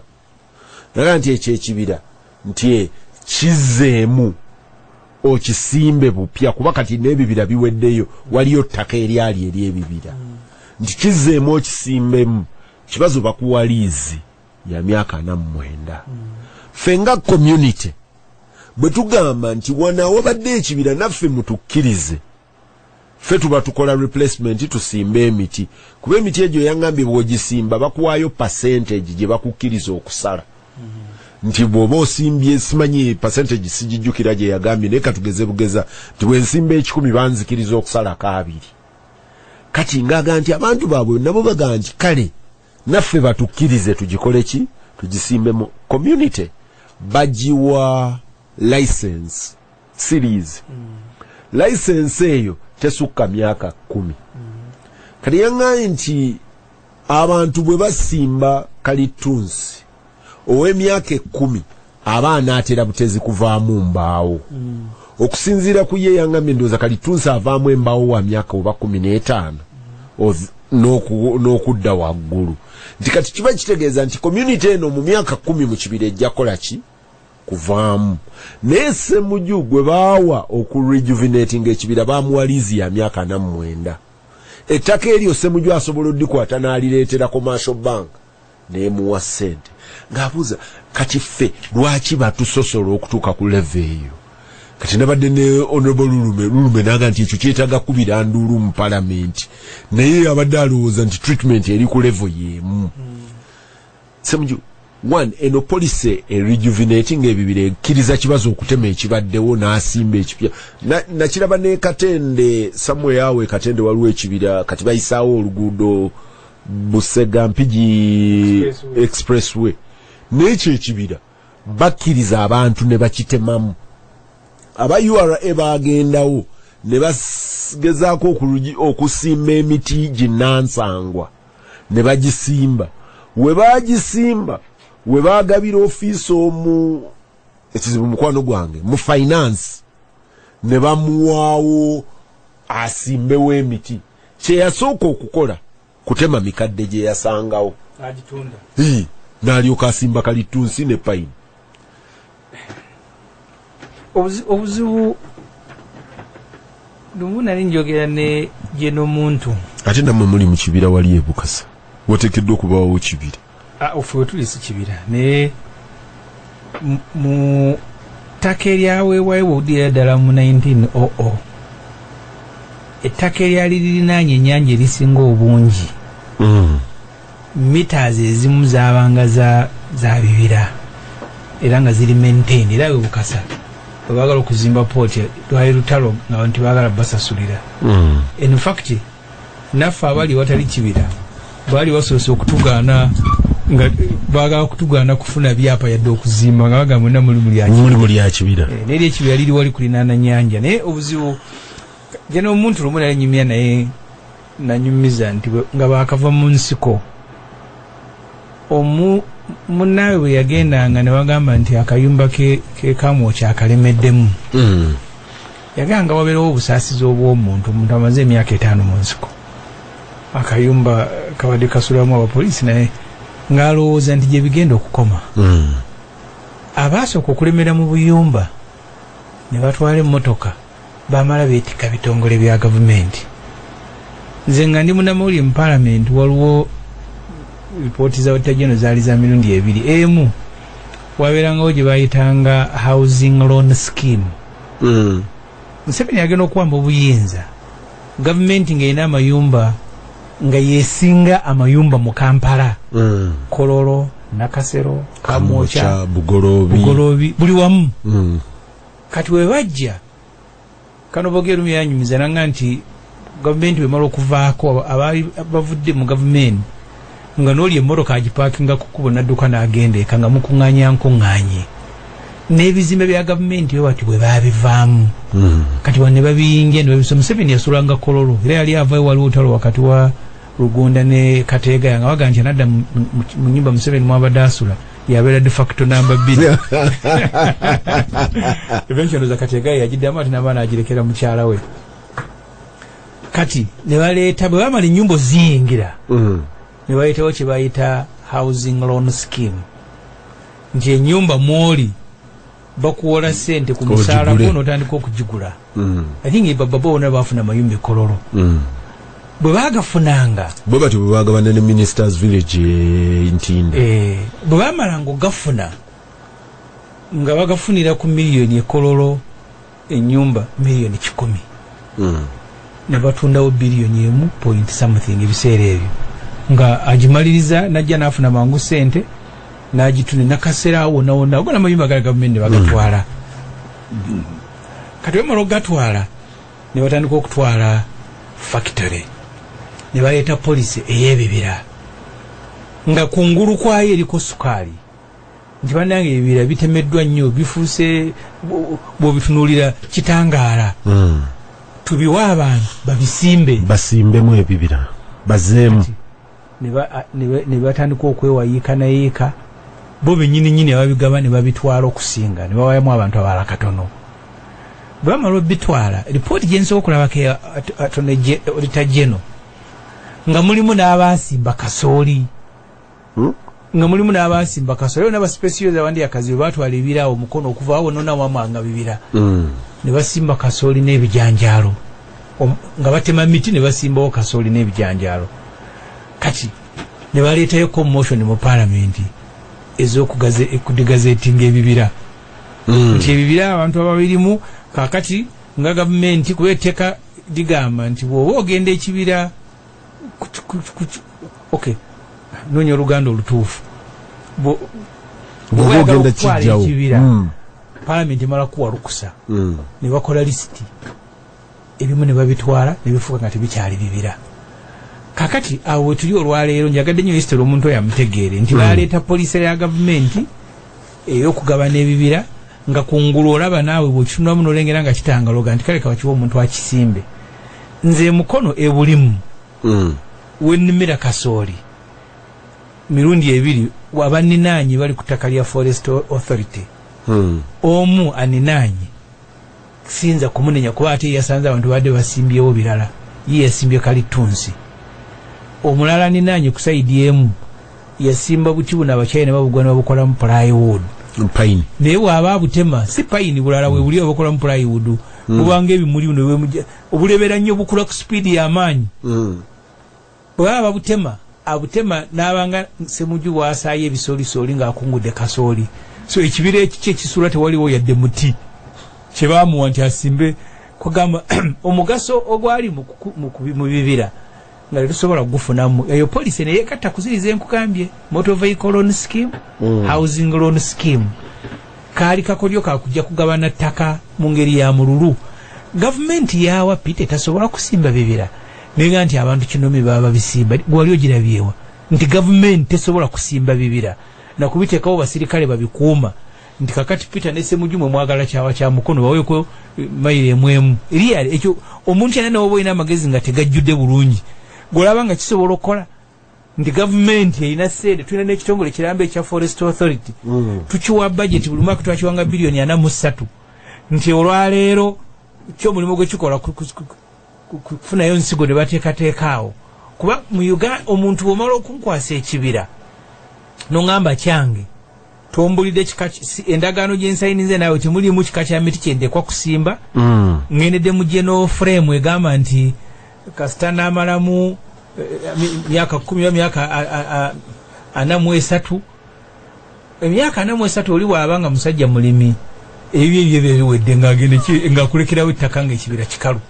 naga nti ekyo ekibira nti kizzeemu okisimbe bupya, kuba kati n'ebibira biweddeyo, waliyo ttaka eryali ery'ebibira, nti kizzeemu okisimbemu. Kibazo bakuwa liizi ya myaka 49. Ffe nga community bwe tugamba nti wano awabadde ekibira naffe mutukkirize, ffe tuba tukola replacement, tusimbe emiti, kuba emiti egyo yaŋŋambye bw'ogisimba bakuwaayo percentage gye bakukkiriza okusala, nti bw'oba osimbye, simanyi percentage sigijjukira gye yagambye, naye katugeze bugeza nti bwe nsimba 100 banzikiriza okusalako 20. Kati ngaaga nti abantu baabwe nabo bagaa nti kale naffe batukkirize tugikole ki, tugisimbemu. Community bagiwa license series, license eyo tesukka myaka 10. Kati yaŋŋambye nti abantu bwe basimba kalitunsi ow'emyaka 10 abaana atera butezi kuvaamu mbaawo. Okusinziira ku ye yaŋŋambye, ndowooza kalitunsi avaamu embaawo wa myaka oba 15 n'okudda waggulu, nti kati kiba kitegeeza nti community eno mu myaka 10 mu kibira ejja kukola ki, kuvaamu. Naye Ssemuju gwe baawa okurejuvenating ekibira bamuwa liizi ya myaka 49. Ettaka eryo Ssemuju asobola oddikwata n'alireetera commercial bank nemuwa ssente. Ng'abuuza kati ffe lwaki batusosola okutuuka ku level eyo? Kati nabadde ne Honorable Lulume, Lulume naga nti ekyo kyetaaga kubira nduulu mu palamenti, naye abadde alowooza nti treatment eri ku level y'emu. Ssemuju one, eno policy erejuvenating ebibira ekkiriza kibazo okutema ekibaddewo n'asimba ekipya. Nakiraba ne Katende, somewhere awo e Katende waliwo ekibira, kati bayisaawo oluguudo Busega Mpigi Expressway. Expressway, n'ekyo ekibira bakkiriza abantu ne bakitemamu. Aba URA bagendawo ne bagezaako okusimba emiti ginansangwa ne bagisimba. We bagisimba, we bagabira ofiisi omu, ekizibu mukwano gwange mu finance, ne bamuwaawo asimbewo emiti. Kyeyasooka okukola kutema mikadde gye yasangawo. Agitunda. Ii, n'alyoka asimba kalitunsi ne pine. Obuzibu lumu nali njogera ne gyenomuntu. Ate nammwe muli mu kibira wali ebukasa, wateekeddwa okubaawo kibira. Ffe wetuli si kibira, naye mu ttaka eryaweebwayo bwodira ddala mu 1900, ettaka eryali lirinaanye ennyanja erisinga obungi, meters ezimu zabanga za bibira era nga ziri maintain. Era we Bukasa bwe baagala okuzimba port lwali lutalo nga abantu baagala basasulira. In fact naffe abali watali kibira baali basoose okutugaana, nga baagala kutugaana kufuna byapa yadde okuzimba, nga bagamba mwena muli mulya. Muli mulya kibira. Naye ekibira liri wali kulinaana nyanja. Naye obuzibu jena omuntu lumu nali nyumya naye, nanyumiza nti nga bakava mu nsiko, omu munnaawe bwe yagendanga ne bagamba nti akayumba ke Kamwokya akalemeddemu. Yagamba wabeerewo obusaasizi obw'omuntu, omuntu amaze emyaka 5 mu nsiko, akayumba kabadde kasulamu abapoliisi, naye ng'alowooza nti gye bigenda okukoma. Abaasooka okulemera mu buyumba ne batwala emmotoka, bamala beetikka bitongole bya gavumenti. Nze nga ndi munnamawulire mu paalamenti, waliwo ripooti za auditor zaali za mirundi ebiri. Emu wabeerangawo gye bayitanga housing loan scheme. Museveni agenda okuwamba obuyinza, gavumenti ng'erina amayumba nga yesinga amayumba mu Kampala, Kololo, Nakasero, Kamwokya, Kamwokya, Bugoloobi. Bugoloobi, buli wamu. Kati we bajja kano bogerumu yanyumiza nanga nti gavumenti bwemala okuvaako, abaali bavudde mu gavumenti nga n'oli emmotoka agipaakinga ku kkubo n'adduka n'agenda eka, nga mukuŋŋaanya nkuŋŋaanye n'ebizimbe bya gavumenti bwe bati bwe baabivaamu. Kati wano ne babiyingira ne babisa. Museveni yasulanga Kololo, era yali avayo, waliwo olutalo wakati wa Rugunda ne Kateegaya, nga baga nti anadda mu nyumba Museveni mwabadde asula yabeera de facto namba 2. Eventually ndoza Kateegaya yagiddamu ate n'abaana agirekera mukyala we. Kati ne baleeta, bwe bamala ennyumba oziyingira, ne baleetawo kye bayita housing loan scheme, nti ennyumba mwoli bakuwola ssente ku musaala gwo n'otandika okugigula. I think bababa bonna bafuna amayumba ekololo. Bwe bagafunanga, bwe batyo bwe bagabana ne Ministers Village Ntinda. Bwe bamalanga ogafuna, nga bagafunira ku miliyoni ekololo ennyumba miliyoni 100, ne batundawo biliyoni 1 point something ebiseera ebyo, nga agimaliriza najja n'afuna mangu sente n'agitunda nakaseera awo wonna wonna ogwo n'amayumba gali gavumenti ne bagatwala. Kati bamala okugatwala, ne batandika okutwala factory, ne baleeta policy ey'ebibira nga kungulu kwayo eriko sukaali, nti bannange ebibira bitemeddwa nnyo, bifuuse bw'obitunuulira kitangaala, tubiwe abantu babisimbe. Basimbemu ebibira, bazeemu. Ne batandika okwewayiikanayiika bo bennyini nnyini ababigaba, ne babitwala okusinga, ne bawayamu abantu abalala katono. Bwe bamala obitwala, ripooti gye nsobola okulabako Auditor General, nga mulimu n'abaasimba kasooli, nga mulimu n'abaasimba kasooli n'abasipesiyozi abandi akazi bwe batwala ebiraawo mukono okuva awo nona wamwanga bibira, ne basimba kasooli n'ebijanjaalo, nga batema miti ne basimbawo kasooli n'ebijanjaalo. Kati ne baleetayo commotion mu paalamenti ez'okudegazettinga ebibira, nti ebibira abantu ababirimu kakati nga gavumenti, kuba etteeka ligamba nti bw'oba ogenda ekibira, okay, noonya oluganda olutuufu, bw'oba ogenda kijjawo ekibira, paalamenti emala kuwa lukusa. Ne bakola lisiti, ebimu ne babitwala ne bifuuka nga tebikyali bibira. Kakati awo wetuli olwaleero. Njagadde nnyo history omuntu oyo amutegeere nti baleeta policy ya gavumenti ey'okugabana ebibira, nga kungulu olaba naawe bwekitunulamu nolengera nga kitangaloga nti kale kabakiwa omuntu akisimbe. Nze mukono ebulimu wenimira kasooli mirundi ebiri, abaninaanyi bali ku ttaka lya Forest Authority. Omu aninaanyi siyinza kumunenya kuba ate yasanze abantu badde basimbyewo birala, ye yasimbye kalitunsi. Omulala ninaanyi ku side emu yasimba buti buno Abachina babugwa ne babukolamu plywood. Pine. Naye bw'aba abutema, si pine bulala bwe buli obukolamu plywood, bubanga ebimuli buno obulebera nnyo, bukula ku sipiidi y'amaanyi. Bwe baba babutema, abutema n'abanga Semuju bw'asaayo ebisoolisooli ng'akungudde kasooli. So ekibira ekiki ekisula tewaliwo yadde muti kyebamuwa nti asimbe. Kugamba omugaso ogwali mu bibira nga tetusobola kugufunamu. Eyo policy naye katta kuziriza enkugambye motor vehicle loan scheme, housing loan scheme, kaali kakolyo kakujja kugabana ttaka mu ngeri ya mululu. Gavumenti yawa Peter tasobola kusimba bibira, naye nti abantu kinomi baba babisimba. Gwali ogirabyewa nti gavumenti tesobola kusimba bibira nakubiteekawo basirikale babikuuma, nti kakati Peter ne Semuju mwe mwagala kyawa kya mukono baweko mayiro emu emu eriyali? Ekyo omuntu yenna newoba olina amagezi nga tegajjudde bulungi, gwolaba nga kisobola okukola nti gavumenti erina sente, tulina n'ekitongole kiramba ekya Forest Authority, tukiwa budget buli mwaka, twakiwanga biliyoni 43, nti olwaleero kyomulimu gwekikola kufunayo nsigo ne bateekateeka awo. Kuba mu Uganda omuntu bwomala okunkwasa ekibira noŋŋamba kyange, tombulidde kika endagaano gyensayinize naawe temulimu kika kya miti kyendekwa kusimba. Ŋŋendedde mu general frame egamba nti kasita naamalamu myaka 10 oba myaka 43, emyaka 43 oli bw'aba nga musajja mulimi, ebyo ebyo ebyo ebiwedde ng'agenda ng'akulekerawo ettaka ng'ekibira kikalu.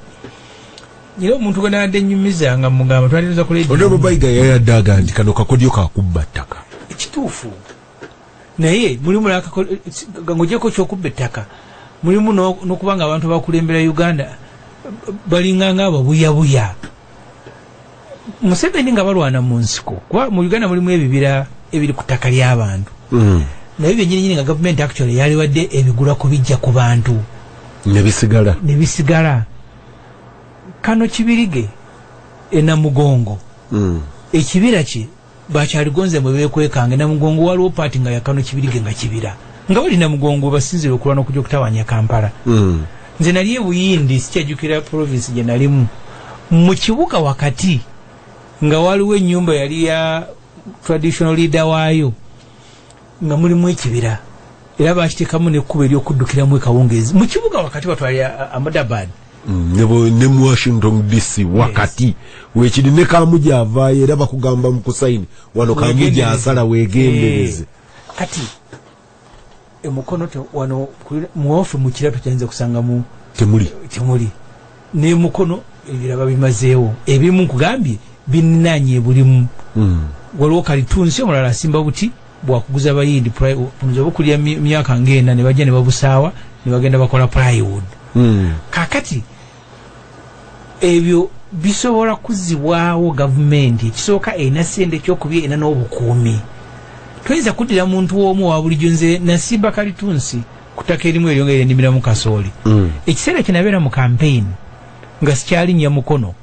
Era omuntu gwe nabadde nnyumiza nga mugamba twaliriza ku radio. Honorable Bayiga yayadde aga nti kano kakodyo kakubba ttaka. Kituufu, naye mulimu ng'ogyeko kyokubba ettaka, mulimu n'okuba nga abantu abakulembera Uganda balinganga ababuyabuya. Museveni nga balwana mu nsiko, kuba mu Uganda mulimu ebibira ebiri ku ttaka ly'abantu, naye byennyininyini nga gavumenti actually yaliwadde ebigula kubijja ku bantu. Ne bisigala. Ne bisigala. Kano Kibirige enamugongo, ekibira kye bakyaligonze mwe beekwekanga Namugongo, waliwo part nga yakano Kibirige nga kibira nga bali Namugongo basinzire okulwana okujja okutawanya Kampala. Nze nali e Buyindi, sikyajjukira province gye nalimu, Mu kibuga wakati nga waliwo ennyumba yali ya traditional leader waayo, nga mulimu ekibira, era bakiteekamu nekkubo ery'okuddukiramu ekawungeezi. Mu kibuga wakati watwali Ahmedabad. Ne mu Washington DC wakati wekiri, ne Kamuja avaayo era bakugamba mu kusayini wano Kamuja Weegendereze. asala, weegendereze. Kati emukono wano muwaffe mu kira tokyayinza kusangamu. Temuli. Temuli. Nemukono ebirala babimazeewo, ebimu nkugambye bininaanye bulimu. Waliwo kalitunsi omulala asimba buti bwakuguza bayindi, nze bukulya myaka ng'ena, ne bajja ne babusaawa ne bagenda bakola plywood. Kakati ebyo bisobola kuzibwawo gavumenti. Ekisooka erina sente, ekyokubiri erina n'obukuumi. Toyinza kuddira muntu w'omu wa bulijjo. Nze nasimba kalitunsi ku ttaka erimu eryo nga erendimiramu kasooli. Ekiseera kye nabeera mu campaign nga sikyalinnya mukono,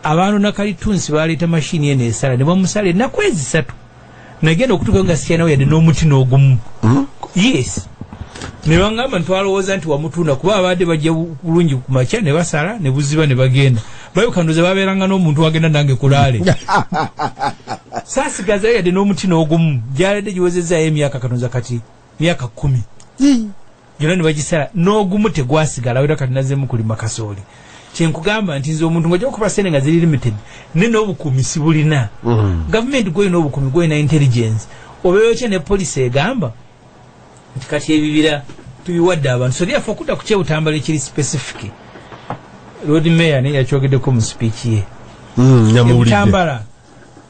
abantu na kalitunsi baleeta mashini eno esala ne bamusala ennaku ezi 3. Nagenda okutuukayo nga sikyalinawo yadde n'omuti n'ogumu. Yes, ne baŋŋamba ntwalowooza nti wamutunda, kuba abadde bajja bulungi ku makya ne basala ne buziba ne bagenda. Bayokandoza babeeranga n'omuntu wagenda nange kulaale, saasigazayo yadde n'omuti n'ogumu. Gyaledde giwezezaayo emyaka kanoza kati myaka 10 gyonna ne bagisala n'ogumu tegwasigala. Era kati nazzemu kulima kasooli. Kyenkugamba nti nze omuntu ng'ojja okuba sente nga ziri limited, ne n'obukuumi sibulina. Gavumenti gwolina obukuumi, gwolina intelligence, obeera otya ne policy egamba nti kati ebibira tubiwadde abantu? So therefore okudda ku kyebutambala ekiri specific, Lord Mayor naye yakyogeddeko mu speech ye. Namuwulidde. Ebutambala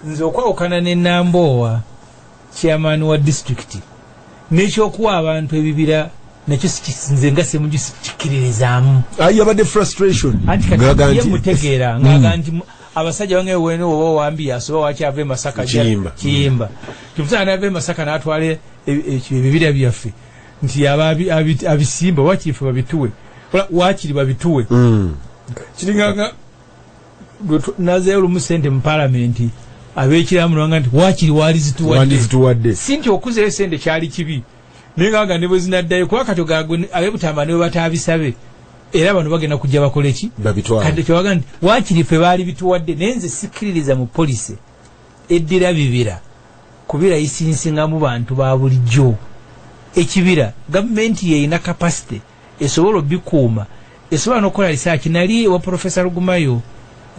nze okwawukana ne Namboowa, chairman wa district, n'ekyokuwa abantu ebibira nakyo nze nga Semuju sikikkiririzaamu. Ayi, yabadde frustration. Anti Ng'aga kati ye mutegeera ng'aga nti abasajja bange wene oba owambi asoba wakyava e Masaka Kiyimba. Kiyimba kimusana nava e Masaka n'atwala ebibira byaffe nti aba abisimba, wakife babituwe. Wakiri babituwe. Kiringanga nazeyo olumu sente mu palamenti, abekiramu nanga nti wakiri waali zituwadde. Wandizituwadde. Si nti okuzayo sente kyali kibi, naye nga ne bwe zinaddayo, kuba kati ab'ebutamba ne bwe bataabisabe, era bano bagenda kujja bakole ki? Babitwale. Kati kyewaga nti wakiri ffe baali bituwadde, naye nze sikkiririza mu policy eddira bibira kubirayisinsingamu bantu ba bulijjo. Ekibira gavumenti yeyina capacity esobola obikuuma, esobola n'okukola research. Nali wa Profesa Rugumayo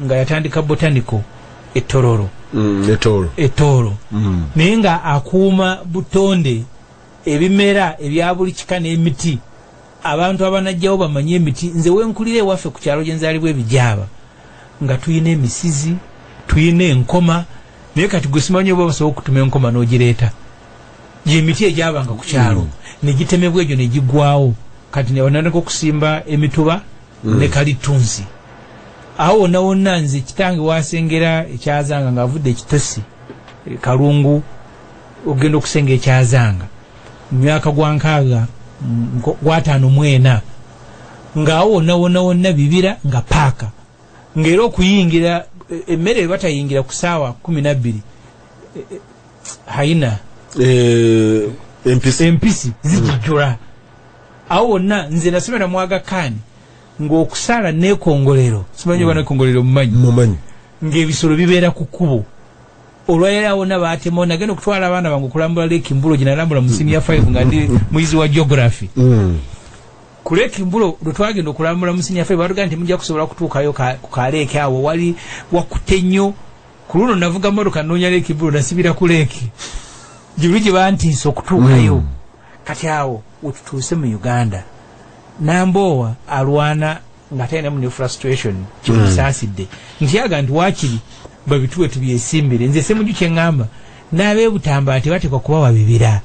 nga yatandika botanical etororo. Etoolo. Etooro. Naye nga akuuma butonde, ebimera ebya buli kika n'emiti, abantu abanajjawo bamanye emiti. Nze wenkulira ewaffe ku kyalo gye nzaalibwa ebijaaba, nga tuyina emisizi, tuyina enkoma, naye kati gwe simanyi oba basobola okutuma enkoma n'ogireeta. Gyemiti egyabanga ku kyalo negitemebwa egyo negigwawo. Kati nebanandika okusimba emituba ne kalitunsi awo wonna wonna. Nze kitange wasengera ekyazanga ng'avudde ekitosi Kalungu ogenda okusenga ekyazanga mu myaka gwa 64, ng'awo wonna wonna wonna bibira nga paaka, ng'era okuyingira emmere ebatayingira ku saawa 12, hayina. Empisi. Empisi zigijjula awo wonna. Nze nasomera mu Aga Khan, ng'okusala nekongolero, simanyi oba nekongolero mumanyi? Mumanyi. Ng'ebisolo bibeera ku kkubo. Olwaleero awo wonna baatemawo. Nagenda okutwala abaana bange okulambula Lake Mbulo gye nalambula mu senior 5 nga ndi muyizi wa geography. Ku Lake Mbulo lwe twagenda okulambula mu senior 5, batugamba nti mujja kusobola kutuukayo ku kaleeke awo wali wakute nnyo. Ku luno navuga motoka nnoonya Lake Mbulo, nasibira ku lake gibuli gye bantiisa okutuukayo. Kati awo wetutuuse mu Uganda, Namboowa alwana nga talinamu ne frustration kimusaasidde nti yaga nti waakiri babituwe tubyesimbire. Nze Semuju kyeŋŋamba, n'ab'ebutambala tebateekwa kubawa bibira.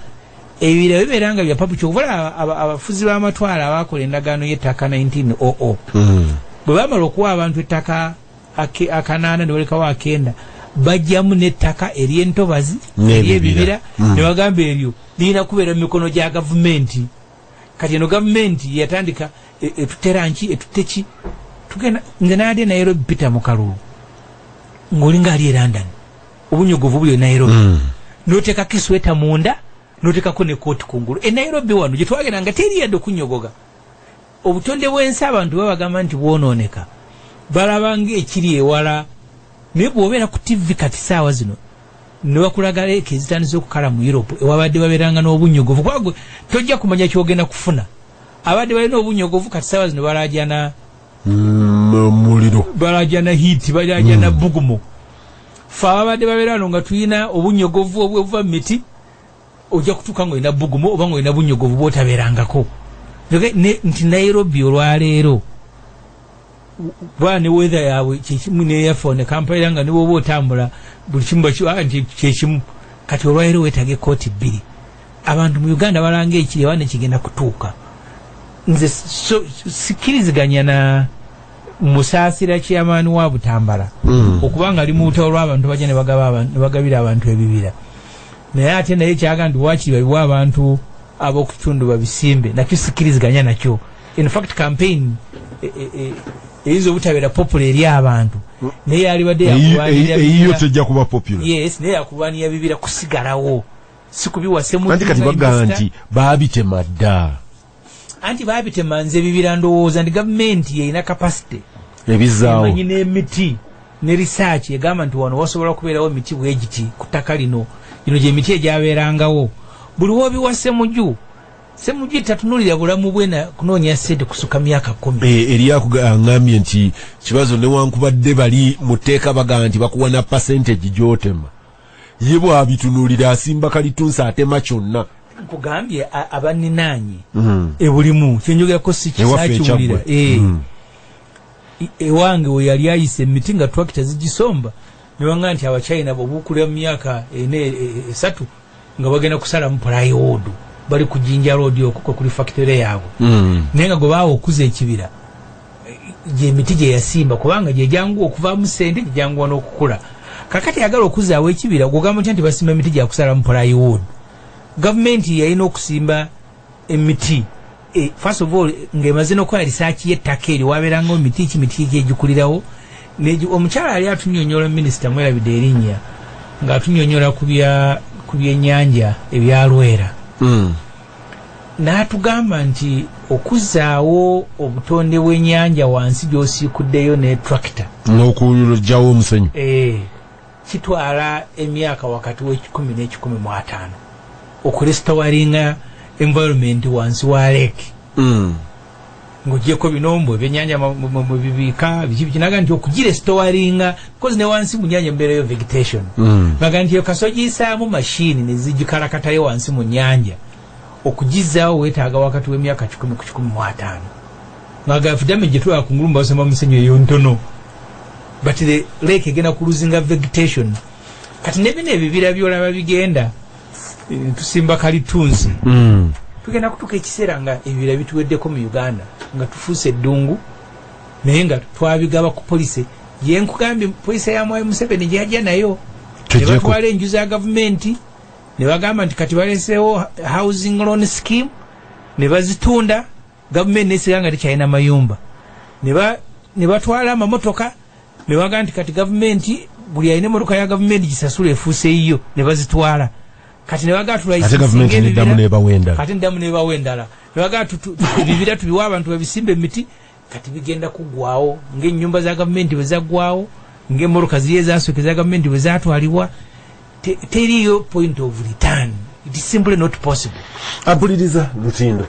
Ebibira bibeera nga bya papu. Kyokuvala abafuzi b'amatwale abakola endagaano y'ettaka 1900, bwe bamala okuwa abantu ettaka akanaana ne balekawo akenda, bajjamu n'ettaka ery'entobazi N'ebibira. ery'ebibira, ne bagamba eryo lirina kubeera mu mikono gya gavumenti. Kati eno gavumenti yatandika etutera nki, etutte ki, tugenda. Nze naadde Nairobi, Peter, mu kalulu ng'olinga ali e London, obunyogovu buli e Nairobi. N'oteekako esweta munda, n'oteekako ne kooti kungulu. E Nairobi wano gye twagenda nga teri yadde okunyogoga. Obutonde bw'ensi abantu babagamba nti bwonooneka. Balaba ng'ekiri ewala, naye bw'obeera ku TV kati saawa zino ne bakulaga lake ezitandise okukala mu Europe ewabadde babeeranga n'obunyogovu, kubanga gwe tojja kumanya ky'ogenda kufuna. Abadde balina obunyogovu kati saawa zino balajana muliro, balajana heat, balajana bugumu. Fe ababadde babeera wano nga tulina obunyogovu obweva mu miti, ojja kutuuka ng'olina bugumu oba ng'olina bunyogovu bw'otabeerangako. Nti Nairobi olwaleero kuba ne weather yaabwe kyekimu neyaffe ne Kampala, nga ne bw'oba otambula buli kimu nti kyekimu. Kati olwaleero weetaaga ekooti 2. Abantu mu Uganda balanga ekiri ewa nekigenda kutuuka. Nze sikkiriziganya na Musaasira chairman wa Butambala okubanga ali mu lutalo lw'abantu bajja ne bagabira abantu ebibira, naye ate naye kyaga nti waakiri babiwa abantu ab'okukitundu babisimbe, nakyo sikkiriziganya nakyo. In fact campaign eyinza obutabeera popular eri abantu, naye yalibadde yakulwanirira eyiyo tejja kuba popular. Yes, naye yakulwanirira bibira kusigalawo, si kubiwa Ssemuju. Anti kati bagamba nti baabitema dda. Anti baabitema. Nze ebibira ndowooza nti gavumenti yeyina capacity ebizaawo, emanyi n'emiti ne research egamba nti wano wasobola kubeerawo emiti bwegiti ku ttaka lino, gino gyemiti egyabeerangawo. Buli wobiwa Ssemuju, Ssemuju tatunulira bulamu bwe na kunoonya ssente kusuka myaka 10. Eri aŋŋambye nti kibazo newankubadde bali mu tteeka bagamba nti bakuwa na percentage gy'otema, ye bw'abitunuulira asimba kalitunsi atema kyonna. Nkugambye abaninaanye ebulimu kyenjogerako si kisakiwulira. Ewange we yali ayise emiti nga tractor zigisomba, newanga nti Abachina bwobukulira mu myaka 4 3 nga bagenda kusalamu plywood, bali ku Jinja Road okwo kuli factory yaabwe. Naye nga gwe baawa okuza ekibira gyemiti gye yasimba, kubanga gyegyanguwa okuvaamu ssente, gyegyanguwa n'okukula. Kakati ayagala okuzaawo ekibira, gwogamba ntya nti basimba emiti gyakusalamu plywood? Gavumenti yalina okusimba emiti first of all ng'emaze n'okukola research y'ettaka eryo, wabeerangawo miti ki, miti ki egikulirawo. Omukyala ali atunyonyola, minisita mwerabidde erinnya, ng'atunyonyola ku byennyanja ebyalwera, n'atugamba nti okuzaawo obutonde bw'ennyanja wansi gy'osiikuddeyo ne tractor n'okugyawo omusenyu kitwala emyaka wakati w'ekikumi n'ekikumi mu ataano okurestoringa environment wansi wa lake. Ng'ogyeko binombo ebyennyanja bibiika biki biki, naga nti okugirestoringa, because ne wansi mu nnyanja mubeerayo vegetation. Baga nti kasita ogiyisaamu mashini ne zigikalakatayo wansi mu nnyanja, okugizaawo weetaaga wakati w'emyaka 100 ku 150. Nga damage gyetulaba ku ngulu mbasoma musenyu eyo ntono, but the lake egenda kuluzinga vegetation. Kati ne bino ebibira byolaba bigenda, tusimba kalitunsi, tugenda kutuuka ekiseera nga ebibira bituweddeko mu Uganda, nga tufuuse eddungu, naye nga twabigaba ku policy yenkugambye, policy ya Mwami Museveni gyajja nayo ne batwala enju za gavumenti ne bagamba nti kati baleseewo housing loan scheme, ne bazitunda, gavumenti nesigala nga tekyalina mayumba. Ne batwala amamotoka ne bagamba nti kati gavumenti buli alina emotoka ya gavumenti gisasula efuuse eyiyo, ne bazitwala. Kati ne bagamba ate gavumenti neddamu nebawa endala, kati neddamu nebawa endala. Ne bagamba ebibira tubiwa abantu babisimba emiti. Kati bigenda kuggwawo ng'ennyumba za gavumenti bwe zaggwawo, ng'emmotoka ziri ezasooka eza gavumenti bwe zatwalibwa. Teriyo point of return, it is simply not possible. Ampuliriza Lutindo.